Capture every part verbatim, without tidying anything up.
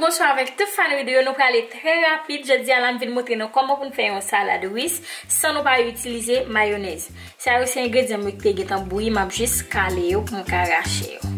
Bonswa avèk tout fan videyo, nou prale trè rapid. Jodi a la, m vin montre nou kòman pou n fè yon salad ris san nou pa itilize mayonèz. Sa yo se engredyan m yo ki te gentan bouyi, m ap jis kale yo pou m ka rache yo.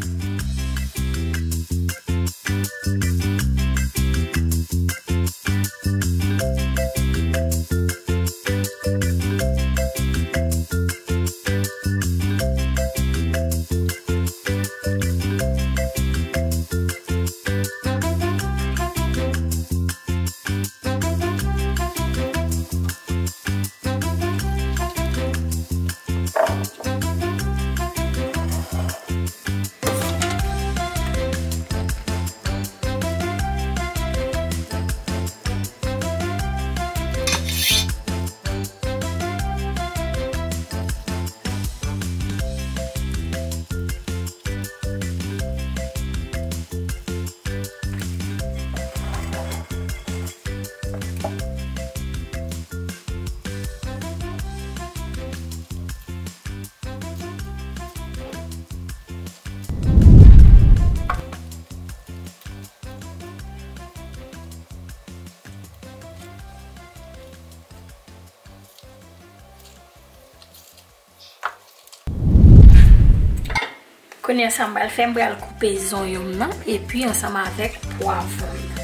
Kounye a sa m pral fè, m pral koupe zonyon m nan epi ansanm avèk pwavwon m nan.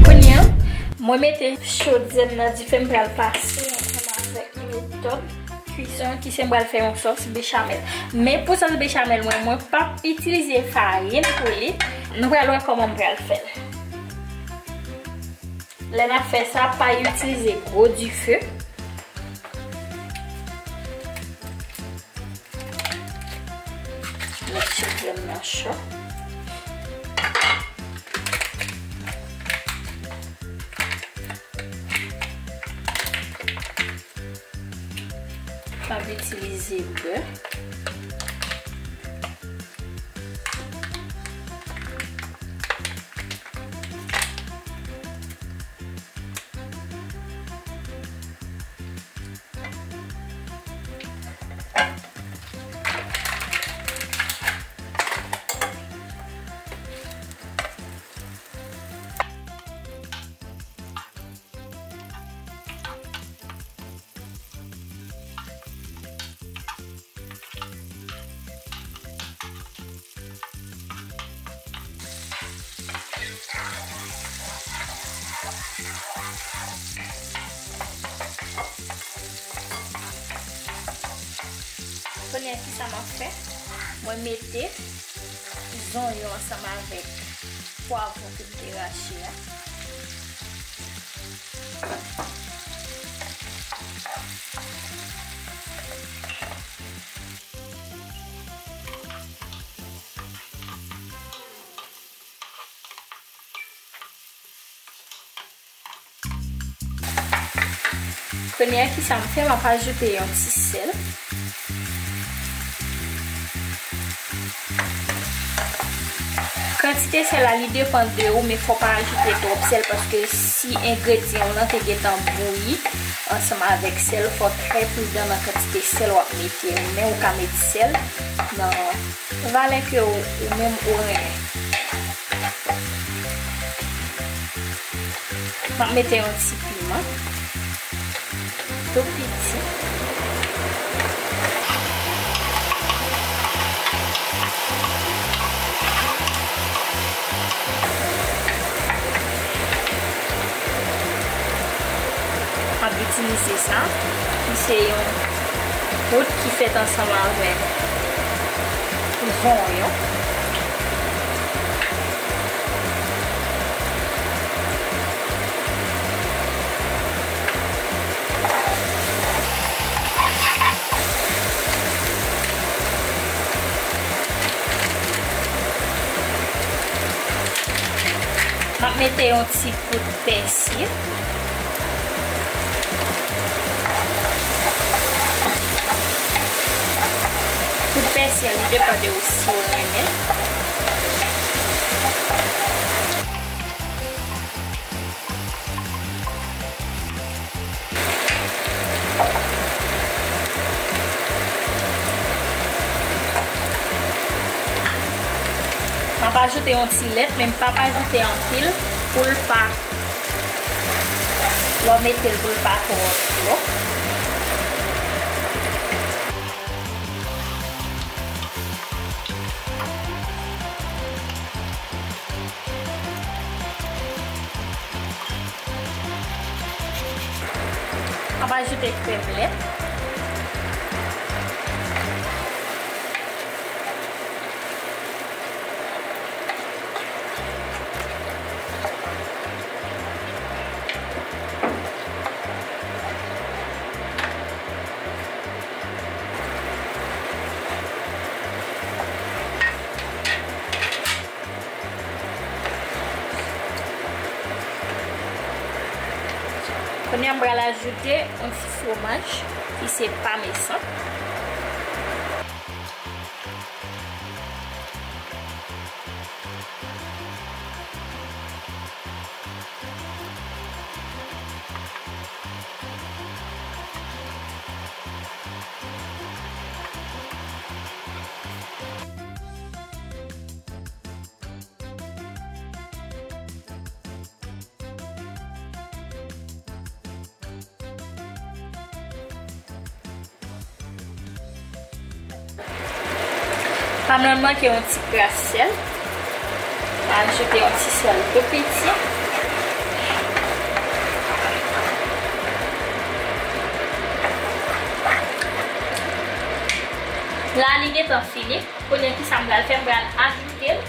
Kounye a, mwen mete chodyè m nan dife, m pral pase ansanm avèk metòd kwison ki se m pral fè yon sòs bechamel. Men pou sòs bechamel mwen, mwen p ap itilize farin pou li. Nou pral wè kòman m pral fè l. Lè n ap fè sa, pa itilize gwo dife. Met chou krèm nan cho. M ap itilize bè. Kounye a, kisa m ap fè? Mwen mete zonyon ansanm avèk pwavwon ke m te rache a. Kounye a, kisa m fè? M ap ajoute yon ti sèl. Kantite sèl la, li depann de ou, men fò w pa ajoute twòp sèl, paske si engredyan w lan te gentan bouyi ansanm avèk sèl, fò w trè pridan nan kantite sèl w ap mete. Men ou ka met sèl nan valè ke ou, ou menm ou renmen. M ap mete yon ti piman tou piti. M ap itilize Sa, ki se yon poud ki fèt ansanm avèk zonyon. M ap mete yon ti poud pèsi. Poud pèsi an, li depann de ou si ou renmen. M ap ajoute yon ti lèt, men m p ap ajoute anpil pou l pa, lè w mete l pou l pa twò twò. M ap ajoute krèm lèt. Kounye a, m pral ajoute yon ti fwomaj ki se pamesan. Pa m nan manke yon ti kras sèl. M ajoute yon ti sèl tou piti. La, li gentan fini. Kounye a, kisa m pral fè? M pral ajoute l.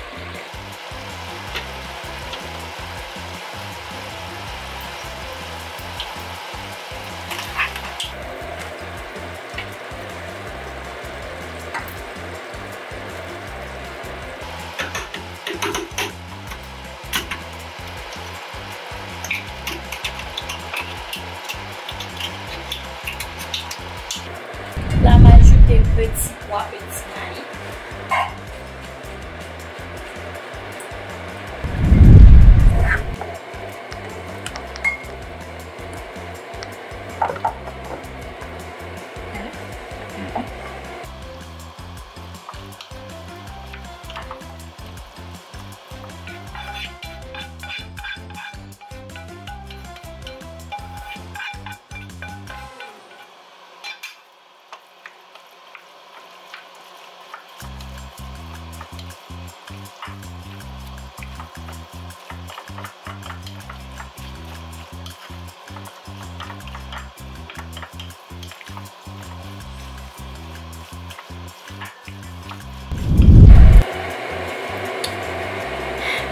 La, m ajoute peti pwa, peti mayi.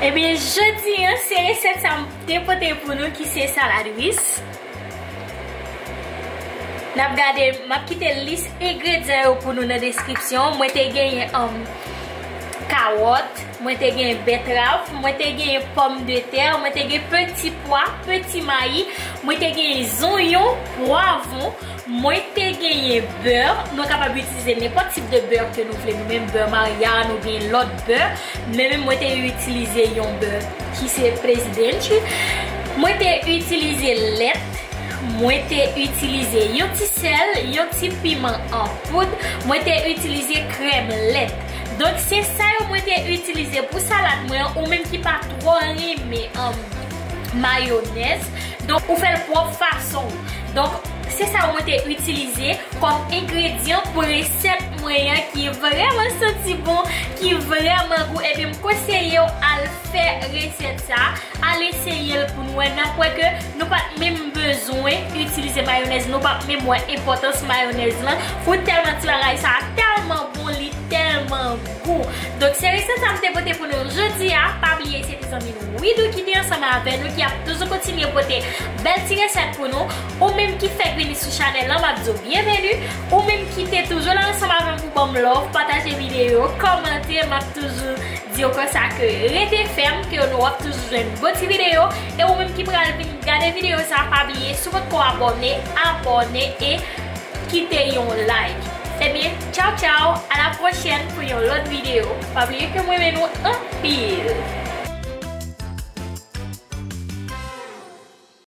Ebyen, jodi a, se resèt sa m te pote pou nou, ki se salad ris. N ap gade, m ap kite lis engredyan yo pou nou nan deskripsyon. Mwen te genyen, um, kawòt, mwen te genyen bètrav, mwen te genyen pòmdetè, mwen te gen peti pwa, peti mayi, mwen te genyen zonyon, pwavwon, mwen te genyen bè. Nou kapab itilize nenpòt tip de bè ke nou vle, nou menm bè Maryàn oubyen lòt bè. Men menm mwen te itilize yon bè ki se Presidente. Mwen te itilize lèt. Mwen te itilize yon ti sèl, yon ti piman an poud. Mwen te itilize krèm lèt. Donk, se sa yo mwen te itilize pou salad mwen an. Ou menm ki pa twò renmen, um, mayonèz, donk, ou fè l pwòp fason w. Donk, se sa yo mwen te itilize kòm engredyan pou resèt mwen an ki vrèman santi bon, ki vrèman gou, ebyen m konseye w al fè resèt sa, al eseye l pou nou wè. N ap wè ke nou pa t menm bezwen itilize mayonèz, nou pa t menm wè enpòtans mayonèz lan. Pou tèlman ti bagay sa tèlman bon, li tèlman gou. Donk, se resèt sa m te pote pou nou jodi a. Pa bliye, se ti zanmi nou Widoo ki te ansanm avè nou, ki ap toujou kontinye pote bèl ti resèt pou nou. Ou menm ki fèk vini sou chanèl lan, m ap di w byenveni. Ou menm ki te toujou la ansanm avè m pou ban m love, pataje videyo, kòmante, m ap toujou di w konsa ke rete fèm, ke nou w ap toujou jwenn bon ti videyo. E ou menm ki pral vin gade videyo sa, pa bliye, si w potko abòne, abòne e kite yon like. Ebyen, tchaw tchaw, a la pwochèn pou yon lòt videyo. Pa bliye ke m renmen nou anpil.